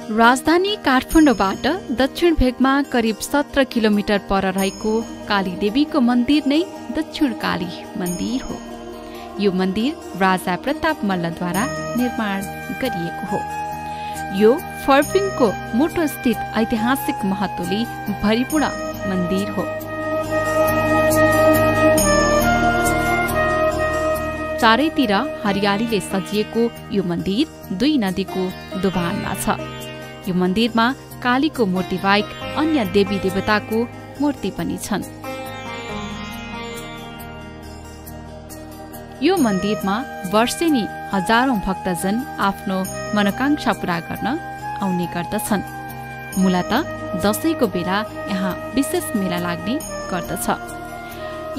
राजधानी काठमाडौँबाट दक्षिण भेगमा करिब 17 किलोमिटर पर रहेको कालीदेवीको मन्दिर नै दक्षिण काली मन्दिर हो। यो मन्दिर राजा प्रताप मल्लद्वारा निर्माण गरिएको हो। यो फर्पिङको मोटो स्थित ऐतिहासिक महत्त्वले भरिपूर्ण मन्दिर हो। चारैतिर हरियालीले सजिएको यो मन्दिर 2 नदीको दोभानमा छ। यो मन्दिरमा कालीको मूर्ति बाहेक अन्य देवी देवताको मूर्ति पनि छन्। यो मन्दिरमा वर्षेनी हजारौं भक्तजन आफ्नो मनोकांक्षा पूरा गर्न आउने गर्दछन्। मूलत दशैंको बेला यहाँ विशेष मेला लाग्ने गर्दछ।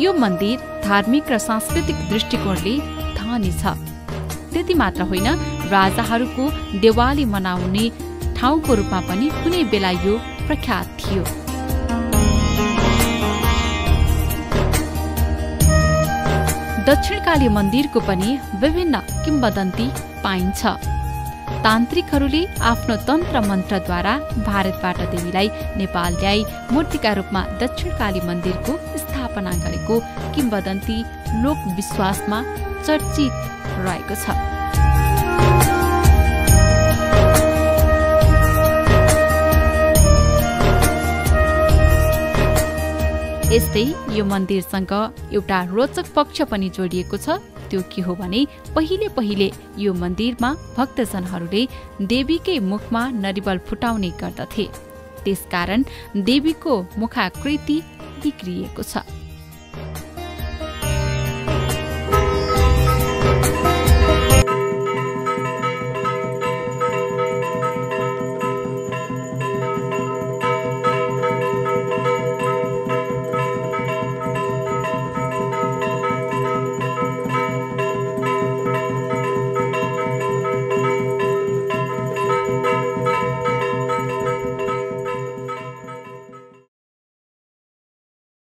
यो मन्दिर धार्मिक र सांस्कृतिक दृष्टिकोणले धनी छ। त्यति मात्र होइन, राजाहरूको देवाली मनाउने ठाउँको रूपमा पनि कुनै बेला यो प्रख्यात थियो। दक्षिणकाली मन्दिरको पनि विभिन्न किम्वदन्ती पाइन्छ। तान्त्रिकहरूले आफ्नो तन्त्र मन्त्रद्वारा भारतबाट देवीलाई नेपाल ल्याई मूर्तिका रूपमा दक्षिणकाली मन्दिरको स्थापना गरेको किम्वदन्ती लोकविश्वासमा चर्चित रहेको छ। यस्तै यो मन्दिरसँग एउटा रोचक पक्ष पनि जोडिएको छ। त्यो के हो भने पहिले यो मन्दिरमा भक्तजनहरूले देवीकै मुखमा नरिवल फुटाउने गर्दथे। त्यसकारण देवीको मुखाकृति बिग्रिएको छ।